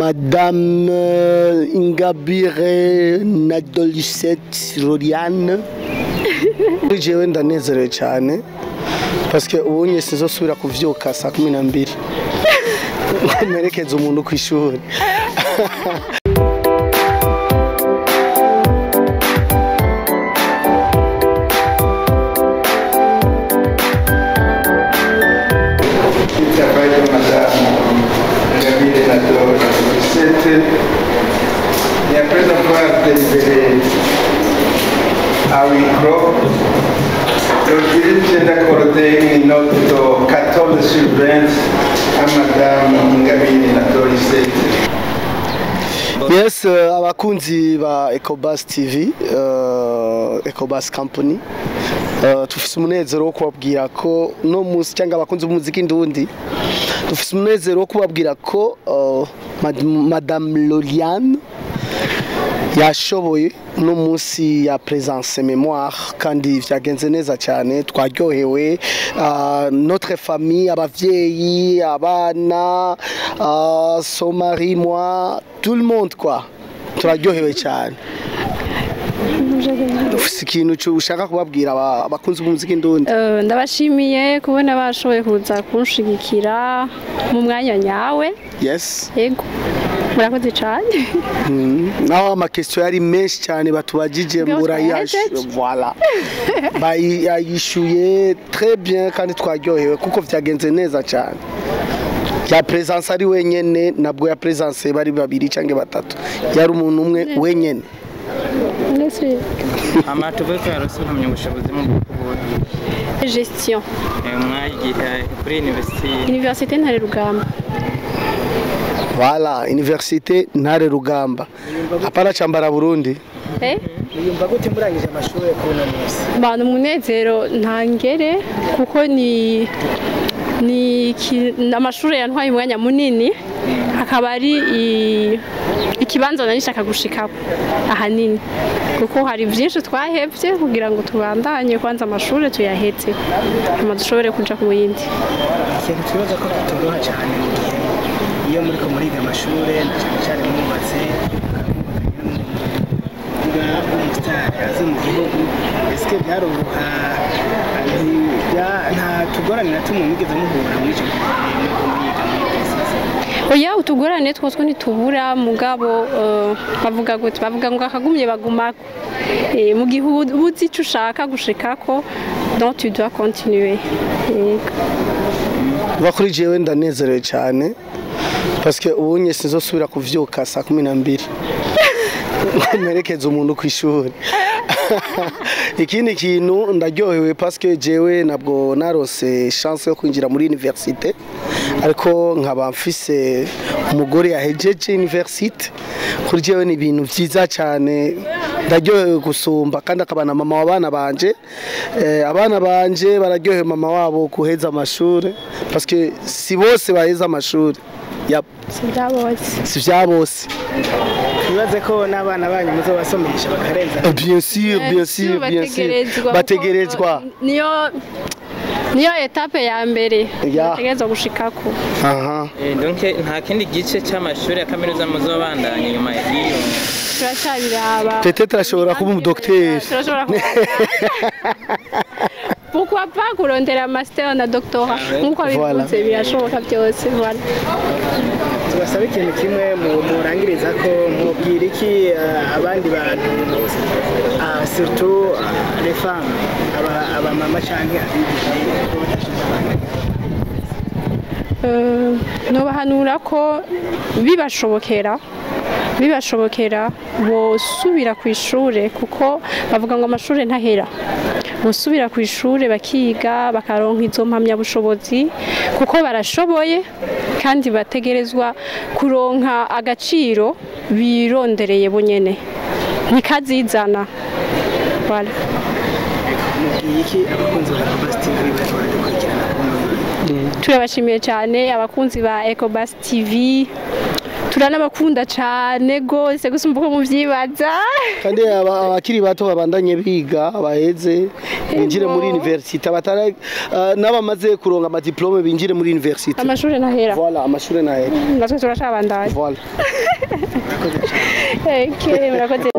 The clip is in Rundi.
Madame Ingabire Nadolisette Roriane. Jewe ndanezerewe cyane parce que ubonye sinzosubira kuvyuka saa 12 merekeza umuntu ku ishuri. Et après avoir délibéré à huis clos, le jury vient d'accorder une note de 14 sur 20 à Madame Ingabire Nadolisette. Yes, abakunzi ba Ecobus TV, Ecobus Company, tufise umunezero wo kubabwira ko no munsi cyangwa abakunzi b'umuziki ndundi, tufise umunezero wo kubabwira ko Madame Loriane yashoboye no munsi ya présence mémoire kandi vyagenze neza cyane, twaryohewe, notre famille, abavyeyi, abana, son mari, moi, tout le monde quoi, turaryohewe cyane. Ufise ikintu ushaka kubabwira abakunzi b'umuziki ndundi? Ndabashimiye kubona bashoboye kuza kunshigikira mu mwanya nyawe. Yes. Yego. Murakoze cyane. Naho ama question yari menshi cyane batubajije murayashe, voilà. Bayishuye très bien kandi twaryohewe kuko vyagenze neza cyane. Ya présence ari wenyene, nabwo ya présence bari babiri canke batatu. Yari umuntu umwe wenyene. Amatuvuye ko yarose impamyabushobozi mu bwoko gestion. Mwayigiye kuri Université Ntare Rugamba. Voilà, Université Ntare Rugamba. Apana Chambara Burundi. Yumva gute murangije amashuri kubona munsi? Bana umunezero ntangere kuko ni amashuri yantwaye umwanya munini, akaba ari ikibanza nari gushikako ahanini kuko hari byinshi twahevye kugira ngo tubandanye kwanza amashuri tuyahetse hama dushobore kuja ku yindi. Ikintu twibaza ko kitoroha cyane mu gihe iyo muriko muriga amashuri cyane cyane mwubatse aze mu gihugu, eske byaroroha? Nta tugorane na tumwe mwigeze muhura muri ico gihe muriko muriga muri process? Oya, utugorane twose ntitubura, mugabo bavuga gute, bavuga ngo akagumye bagumako. Mu gihe uzi ico ushaka gushikako, donc tu dois continuer. Bakuri jewe ndanezerewe cyane parce que ubonye sinzosubira kuvyuka saa 12 merekeza umuntu ku ishuri. Ikindi kintu ndaryohewe parce que jewe nabwo narose chance yo kwinjira muri université, ariko nkaba mfise umugore yahejeje université. Kuri jewe ni ibintu vyiza cyane, ndaryohewe gusumba, kandi akabana mama w'abana banje. Abana banje bararyohewe mama wabo kuheza amashuri parce que si bose baheza amashuri. Yep. Si vya bose. Nibaze ko n'abana banyu muzobasomesha bakarenza. Bien sûr, bien sûr, bien sûr. Bategerezwa. Niyo etape ya mbere bategerezwa gushikako. Aha. Donc nta kindi gice cy'amashuri ya kaminuza muzobandanya nyuma y'iyo? Turacyabiraba. Peut-être ashobora kuba umudocteur. Turashobora kuba. Pourquoi pas kurondera master na doctorat nkuko bivuze birashoboka byose. Voilà. Tubasabe ikintu kimwe murangiriza ko mubwira iki abandi bantu, surtout les femmes, abamama canke abigisha? Nobahanura ko bibashobokera bosubira ku ishure kuko bavuga ngo amashure ntahera. Bosubira ku ishure bakiga bakaronka izo mpamyabushobozi kuko barashoboye kandi bategerezwa kuronka agaciro birondereye bonyene, ntikazizana. Voilà. Iki abakunzi ba Ecobus TV baradukurikirana? Turabashimiye cyane abakunzi ba Ecobus TV, Turanabakunda cane gose gusumba uko muvyibaza. Kandi abakiri bato babandanye biga, baheze binjire muri université, abatara n'abamaze kuronka amadiplôme binjire muri université. Amashuri ntahera. Voilà, amashuri ntahera. Natwe turacabandanya. Voilà. Okay, murakoze.